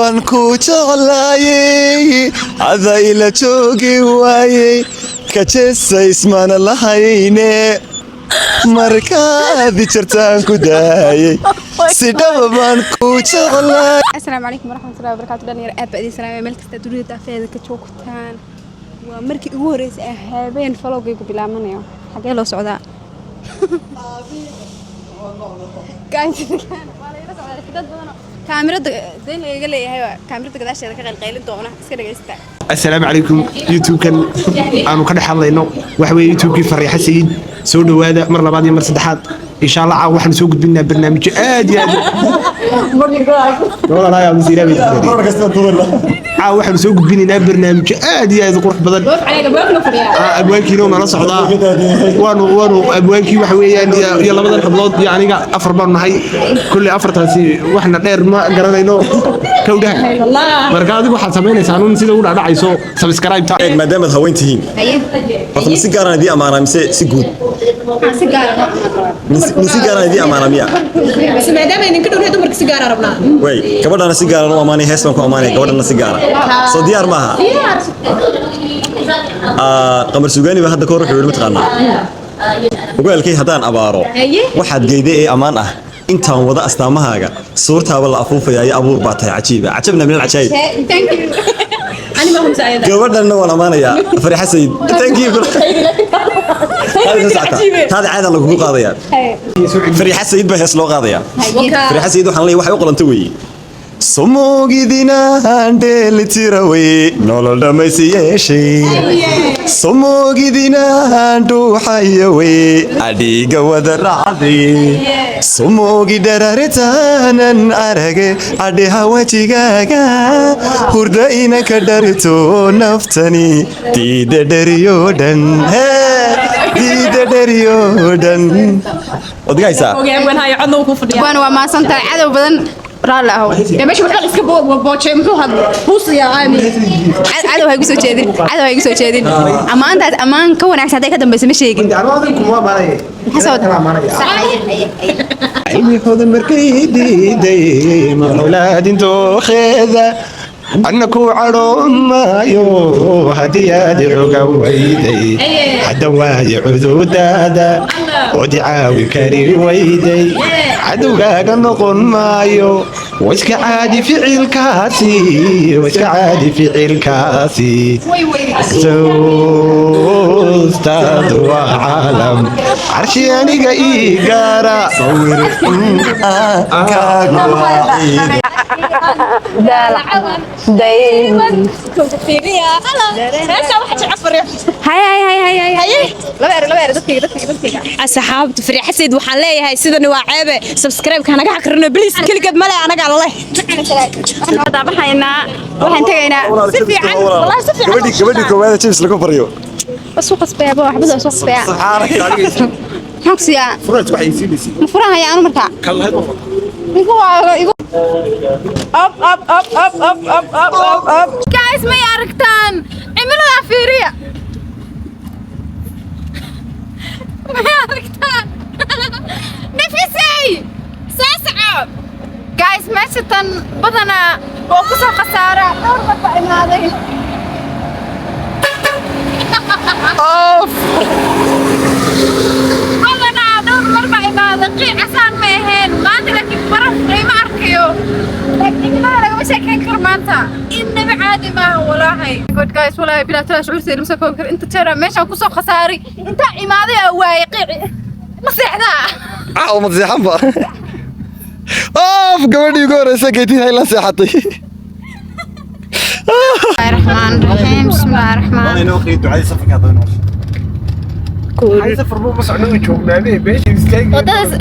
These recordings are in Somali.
Baan ku jeclaayey, ada ila joogi waayey, kajeesa ismana lahayne. Markaadi jartaan ku daayey, si dhaba baan ku jeclaay. Asalaamu calaykum waraxmatullahi wabarakaatu. Dhalinyaro, aad baa idin salaamaya meel kasta dunida daafeeda ka joogtaan. Waa markii ugu horreysay ee habeen vlogaygu bilaabanayo. Xagee loo socdaa? Guys, waa la ila socdaa. Dad badan oo kaamirada dayn lagaga leeyahay waa kaamirada gadaasheeda ka qaylqaylin doona. Iska dhagaysta. Assalaamu calaykum. YouTube-kan aanu ka dhex hadlayno waxa weeye YouTube-kii Fariixa Sayid. Soo dhowaada mar labaad iyo mar saddexaad. Insha Allah caawa waxaanu soo gudbinaa barnaamijyo aad iyo aad. Walaalahay, masiiraa bay caawa waxaanu soo gudbinaynaa barnaamijyo aad iyo aad u qurux badan. Abwaankiina uu nala socdaa. Waanu abwaankii waxa weeyaan iyo labadan hablood iyo aniga, afar baanu nahay. Kulley afartaasi waxna dheer ma garanayno kowdhaha. Marka adigu waxaad samaynaysaa nun sida u dhacdhacayso subscribe-ta. Eeg, maadaamaad haween tihiin, horta ma si gaaraan idii amaanaa mise si guud? Si gaara noo amaanaa. Ma si gaaraan idii amaanaa miya? Maadaama idinka dhownahay, dumarka si gaara rabnaa. Way gabadhana si gaaran u amaanay, hees baan ku amaanay gabadhana si gaara. Soo diyaar maaha? Qamar Sugaani baa hadda kahor wuxuu yidhi, mataqaanaa, ogaalkay haddaan abaaro waxaad geyday ee ammaan ah intaan wada astaamahaaga suurtaaba la afuufaya iyo abuur baa tahay cajiiba cajabna min alcajaayib. Thank you. Ani ma humsa ayada. Gabadhanna waan amaanayaa, Fariixa Sayid. Thank you. Taada caadan lagugu qaadayaa. Fariixa Sayid baa hees loo qaadayaa. Fariixa Sayid waxaan leeyahay, waxay u qalanta weeye. Somogidinaan dheelitirawey, nolol dhammaysi yeeshay. Somogidinaan dhuuxayawey, adhiiga wada raacday. Somogi dharartaanan arage, cadhiha wejigaaga hurda ina ka dharito naftani diida dheriyo dhan, diida dheriyo dhan. Odgaysaa. Waan waa maasantahay. Cadow badan, raalli ahow. Meesha waxaa la iska boojay, muxuu hadlo buusiya aami. Cadow ha igu soo jeedin, cadow ha igu soo jeedin. Ammaantaas ammaan ka wanaagsan hadday ka dambayso ma sheegin. Cilmi hodan markay diiday macolaadin dookheeda, anna ku cadhoon maayo haddii aad cuga weyday. Hadda waaye cududaada ood i caawi kari weyday, cadowgaaga noqon maayo. Waiska caadi ficilkaasi, waiska caadi ficilkaasi. Xusuustaadu waa caalam carshi aniga ii gaara. Sawir kaagu waa ciid. Hay hay hay hay hay, laba ere, laba ere, dadkayga, dadkayga, dadkayga. Asxaabta Fariixa Sayid waxaan leeyahay, sidani waa ceebe, subscribe-ka hanaga xaqirino please. Keligeed male, anagaa leh. Waxaan baxaynaa, waxaan tegaynaa. Si fiican, wallahi si fiican. Gabadhii koowaada James lagu baryo. Soo qasbaya ba, waxba soo qasbaya. Maxaan ku siiyaa? Ma furahan anu markaa igu waa igu up up up up up up up up up. Guys, may aragtaan cimilada? Fiiriya, may aragtaan? Nafisay soo soco. Guys, meesha tan badanaa waa ku soo khasaara, dhowr mar baa imaaday. Badanaa dhowr mar baa imaaday, qiic casaan ma ahayn maanta, laakiin baraf layma arkayo. Laakiin cimilada lagama sheekeyn karo maanta, innaba caadi maaha walaahi. God guys, walaahi bilaa talaa shucuurteeda lama soo koobi karo. Inta jeer meeshaan kusoo khasaaray, intaa imaaday aa waayay qiici. Ma seexdaa? Caaw ma seexanba of. Gabadhii ugu horeysa kaytiin hay la seexatay. Bismillaahi raxmaan raxiim, bismillaahi raxmaan. Safar ma socno, joognaane meesha istaagi. Wadadaas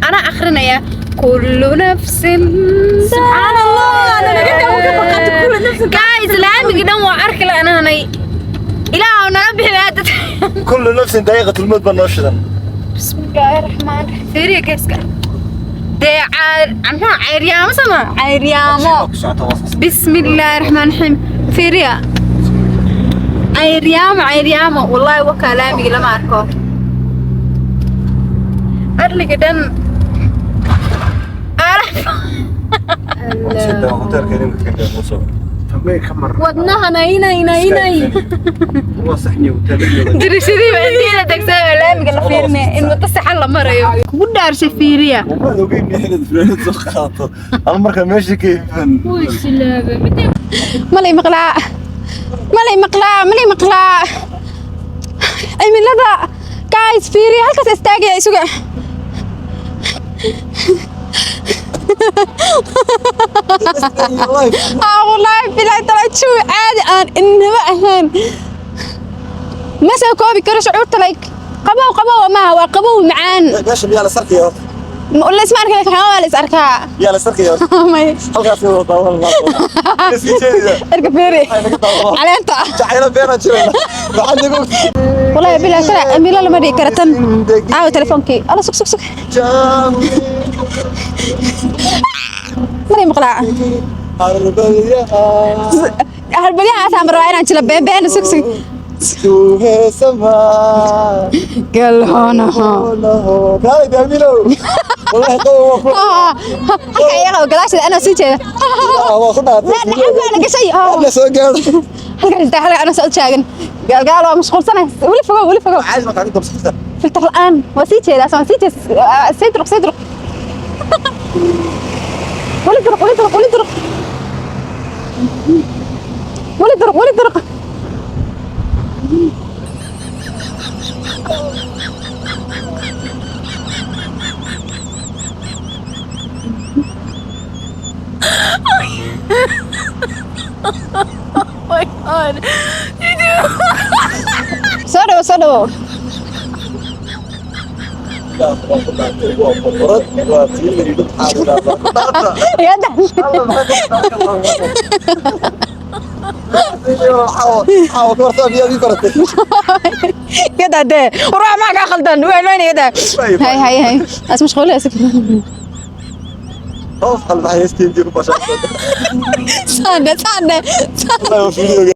anaa akrinaya: kullu nafsin. Subxaan Allah, Guys, laamigii dhan waa arki la'naanay. Ilaahu naga bixi dad. Kullu nafsin daa'iqatul mawt baa noo shidan. Bismillaahi raxmaan raxiim. Fiiriya geeska dee, muxuu cayryaamo sama cayryaamo. Bismillaahi raxmaan raxiim. Fiiriya, cayryaamo, cayryaamo wallaahi. Wakaa laamigii lama arko, arliga dhan. Wadnahana inay inay inay. Dirishadii baa intiina tagsaa laamiga la fiirine in wada saxan la marayo. Kugu dhaarshay fiiriya. Marka meesha ka iibsan. Malay maqlaa. Malay maqlaa, malay maqlaa. Cimilada guys fiiriya halkaas istaagaya isuga. Ah wallahi bilahi tala jawi caadi aan inaba ahayn. Ma soo koobi karo shucuurta like qabow qabow maaha, waa qabow macaan. Meesha miyaa la sarkaya horta? La isma arki laakiin waxaa waa la is arkaa. Miyaa la sarkaya horta? May. Halkaas waa daawan lahaa. Iska jeedida. Erga fiiri. Caleenta. Jacaylo beenaan jirayna. Maxaad nagu Wallahi bilahi tala cimilo lama dhigi karo tan. Aawo telefoonkii. Alla sug sug sug. Malay maqlaa. Harbalyahaas aan rabaa inaan jilo been been sug sug. Galhoonaho. Kaalay daaminow. Wallahi qabow waa ku Halka iyaga oo gadaasheeda anaa sii jeeda. Waa ku dhaatay. Dhaxal baa la gashay. La soo gaadhay. Halkaas istaa halka anaa soo taagan. Gaalgaal waa mashquulsanahay. Weli fogow, weli fogow. Caadi ma kaaga dabsata. Filter la'aan. Waa sii jeedaa, waa sii jeeda. Sii duruq, sii duruq. Weli duruq, weli duruq, weli duruq. Weli duruq, weli duruq. Soo dhawo, soo dhawo. Waa boqorad, waa tii la yidhi maxaa ku dhaata. Yada. Yada dee. War waa maxaa kaa khaldan? Waa inoo yada. Hay hay hay. As mashquul asig. Saande saande. Saande.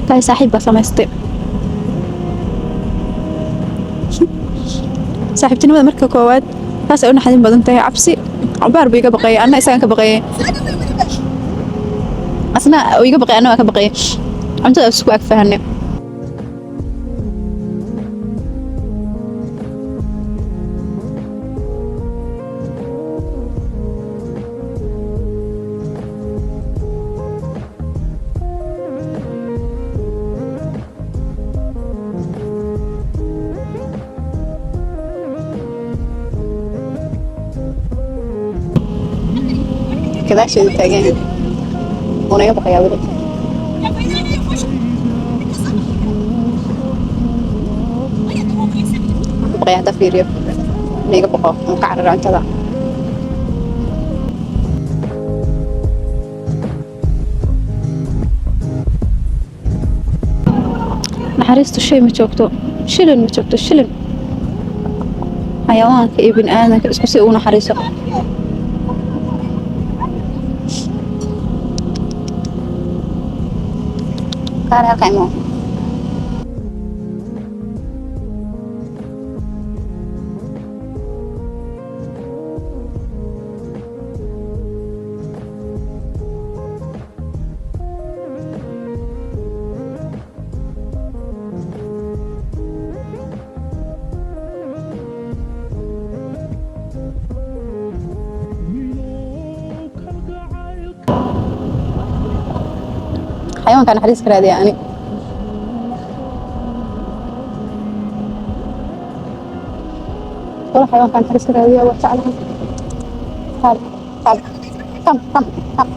Tahay saaxiib baa samaystay. Saaxiibtinimada marka koowaad taas ay u naxdin badan tahay. Cabsi cabaar buu iga baqayay, anna isagaan ka baqayay, asna uu iga baqay, anna waan ka baqayay. Cuntada isku ag fahanay. Gadaasheeda taagan wuuna iga baqayaa weli. baqaya hadda fiiriyo inuu iga baqo ama ka cararo cuntada. Naxariistu shay ma joogto, shilin ma joogto, shilin. Xayawaanka iyo bini'aadanka isku si u naxariiso. Kaale, halka imo. Xayawaanka naxariis ka raadiya ani. Wala xayawaanka naxariis ka raadiya, waa jeclahay. Kaale, kaale, come, come, come.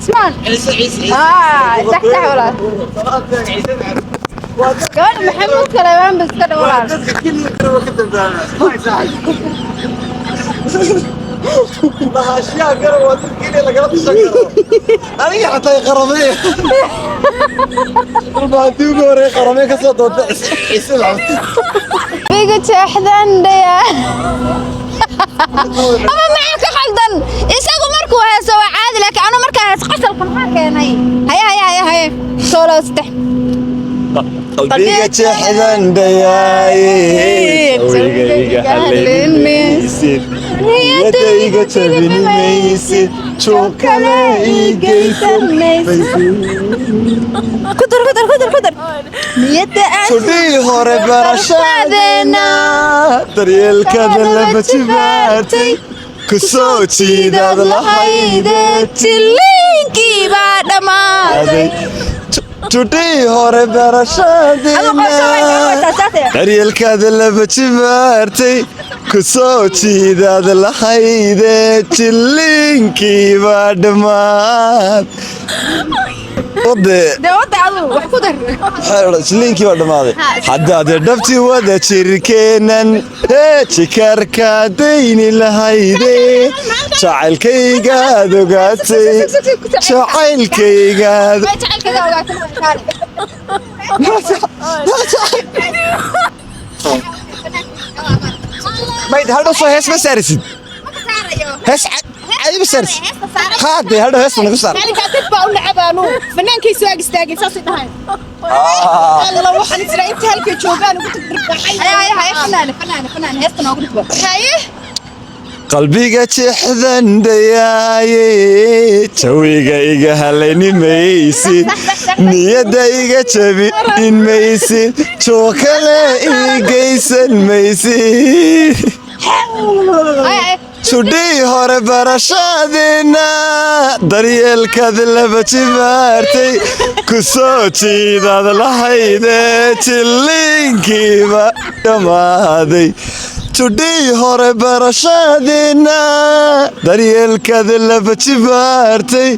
Ismaan ah, sax sax walaal. Gabadha Maxamuud Kaleebaan ba iska dhow walaal. Dadka keliya kale ka dambeeya lahaanshiyaha garan, waa dadka keliya lagala tashan karo. Aniga xataa qaramee dhulba haddii ugu horreey qaramee ka soo doonta Ciise Maxamed. Biga jeexdan dhaya ama maxaa ka qaldan? Isagu markuu heeso waa caadi, laakiin anu markaa hees qosolka maxaa keenay? Haya haya haya haya, solo saddex. Qalbiga jeexdan dhayaaye, sawigayga haleynin maysid, niyadayga jabini maysid, joog kale ii geysan maysid. Ku dar, ku dar, ku dar, ku dar. Niyadda aan Sudhii hore barashadeena, daryeelkada laba jibaartay, ku soo jiidaad lahayde. Jiliinkii baa dhammaaday. Tudhii hore barashadeena, daryeelkaada laba jibaartay, ku soo jiidaad lahayde, jiliinkii baa dhammaad. Dee wadda adu wax ku dar. Jiliinkii baa dhammaaday. Haddaad dhabti wada jirkeennan hee jikarka dayni lahayde, jacaylkaygaad ogaatay, jacaylkaygaad. Jacaylkaga ogaatay. Mayd hadhow soo hees ma saarisid? Hees caadi ma saarisid? Haadee hadhow heesta nagu saar. Maalinkaa dad baa u nacabaanu fanaankay soo ag istaagay, saasay dhahayn. Alla, waxaan israa inta halkay joogaan ugu tagdhirbaxay. Haya haya, fanaane fanaane fanaane, heesta noogu dhigba. Haye. Qalbiga jeexdan dhayaaye, jawiga iga halayni maysid, niyadda iga jabinin maysid, joo kale ii geysan maysid. Sudhii hore barashadeena, daryeelkaad laba jibaartay, ku soo jiidaad lahayde, jilliinkiiba dhammaaday. Tudhii hore barashadeena, daryeelkaad laba jibaartay,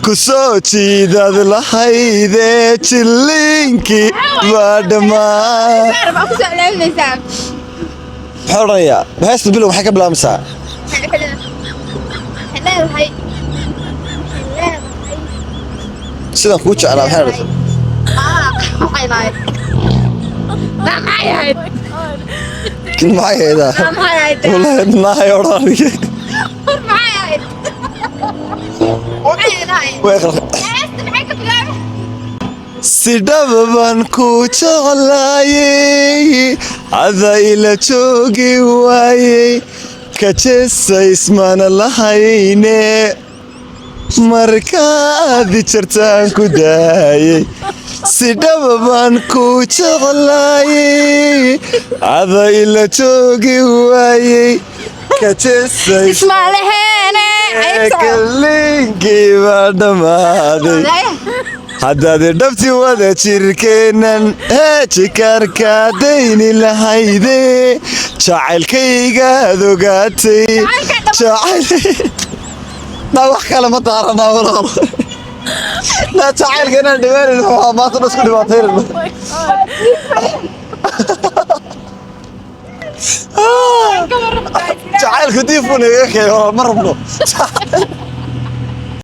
ku soo jiidaad lahayde, jilliinkii baa dhammaa. Baa ku soo celcelinaysaa. Maxaa odhanayaa? Heesta bilow maxay ka bilaabmaysaa? Waxay leedahay Sidaan kuu jeclaa, maxay odhanaysaa? Waxay lahayd, maxay ahayd? Maxay haydaa? Maxay ahayd? Wallaahi nahay odhan aniga. Maxay ahayd? Maxay ahayd? Way qalqal. Heesta maxay ka bilaabay? Si dhaba baan ku jeclaayey, cada ila joogi waayey, ka jeesa ismana lahayne, markaadi jartaan ku daayey. Si dhaba baan ku jeclaayey, cada ila joogi waayey, ka jeesa Ismaalaheene. Kalinkii baa dhammaaday. Haddaad dhabti wada jirkeennan hee jikarka dayni lahayde, jacaylkaygaad ogaatay, jacayl. Naa wax kale ma daaranaa walaal. Naa jacaylka inaan dhibaanayno waa maanta dhan isku dhibaataynayno. Ka warrama, guys. Jacaylku diifuu nagaga keenay walaal, ma rabno.